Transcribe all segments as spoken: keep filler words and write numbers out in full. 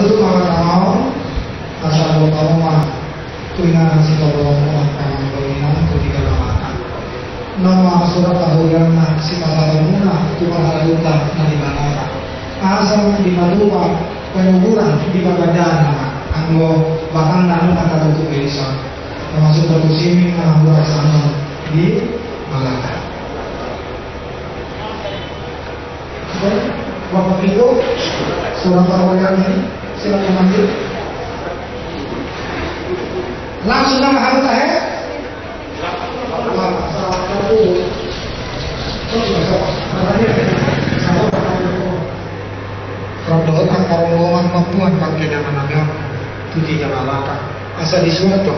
Suruh mama mau, asal mau mau mah, tu inganan si tolong mama tangan kau inang tu tiga mata. Nama surat tahurianna si pasalamuna tu parhaladuta na di Malaka. Asal di Madua, penyuburan di Pagadana, anggo batangna nunga tarutuk Elisa. Termasuk batu sini, nang hura sana di Malaka. Bapak Ibu, surat perwalian ini, silakan maju. Langsung nama haruta, he? Rap dohot angka rombongan mamboan pangkedangan nami on tu tiga Malaka, asa disurat do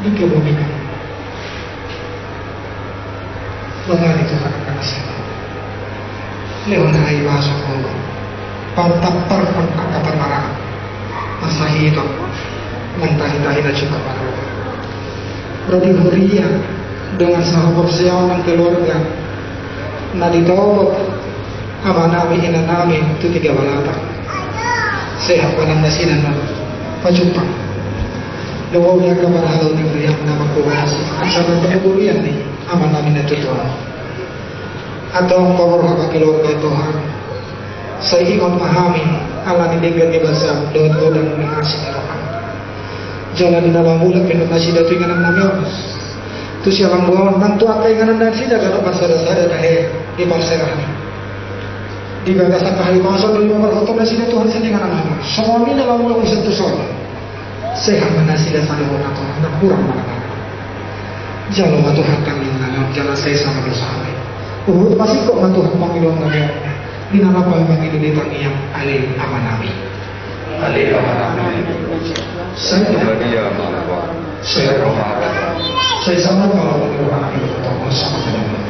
di kebun i. Dongani Tuhan angka nasida. Lehon hami ma songon on, patamparhon angka parmaraan, asa hita nang tahi-tahi na jumpa marroha. Ro di huria, dongan sahaporseaon nang keluarga na ditolop amanami inanami tu tiga Malaka. Sehat ma nang nasida na pajumpang. Dohot angka parhalado ni huriam na mangkuhasi angka na parhurian ni amanami na tutu on. Antong paborhat ma keluarga Tuhan. Sai ingot ma hami ala ni denggan ni basa dohot godang ni asi ni roha. Jala di na lam mulak pe nasida tu inganan nami on, tu sialang buaon nang tu angka inganan nasida ganup marsada-sada tahe di parserah ni. Di bagas angka halimason do i ma parhoton nasida Tuhan sian inganan nami on. Songon i na lam mulak sian tuson. Sehat ma nasida saluhutna Tuhan, nang hurang ma na. Jalo ma Tuhan tangiang nami on, jala sesa ma dosa nami. Huhut pasingkop ma Tuhan pangidoan nami on. Di na lam pangido di tangiang, ale Amanami. Ale Amanami. Sai ma dia ma. Sai roha. Sai sama kalau roha nami. Sama dengan.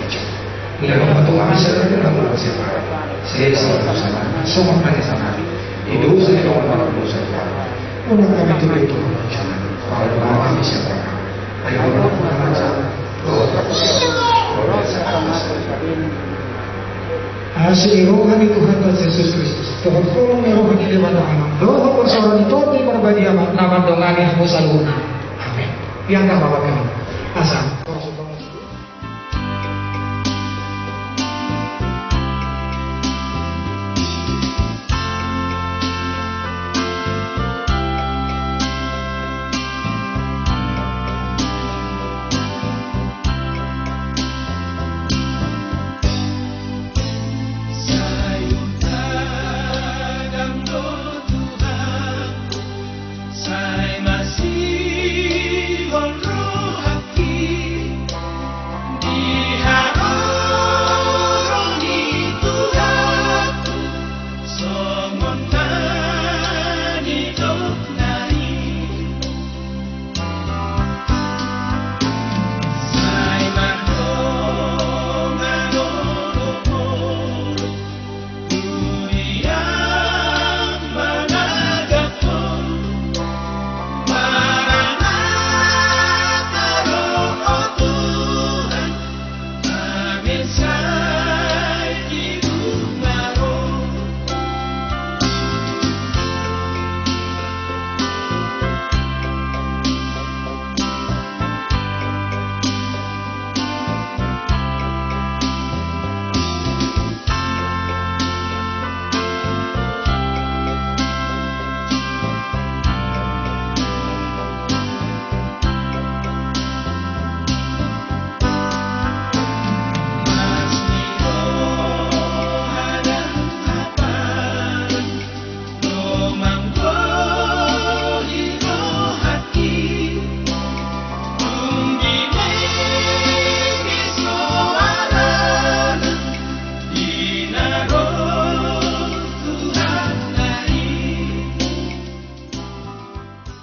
Lewat batu habis saya kira kamu masih parah. Saya salah sana. Semua tanya sana. Itu saya kawan malam dosa. Unang kami tuduh itu. Kalau mau kami siapa? Ayo orang macam. Asi ni roha ni Tuhanta Jesus Kristus, dohot holong ni roha ni Debata Ama, dohot parsaoran ni Tondi Parbadia ma na mandongani hamu saluhutna. Amin. Iangkat ma tangan. Asa.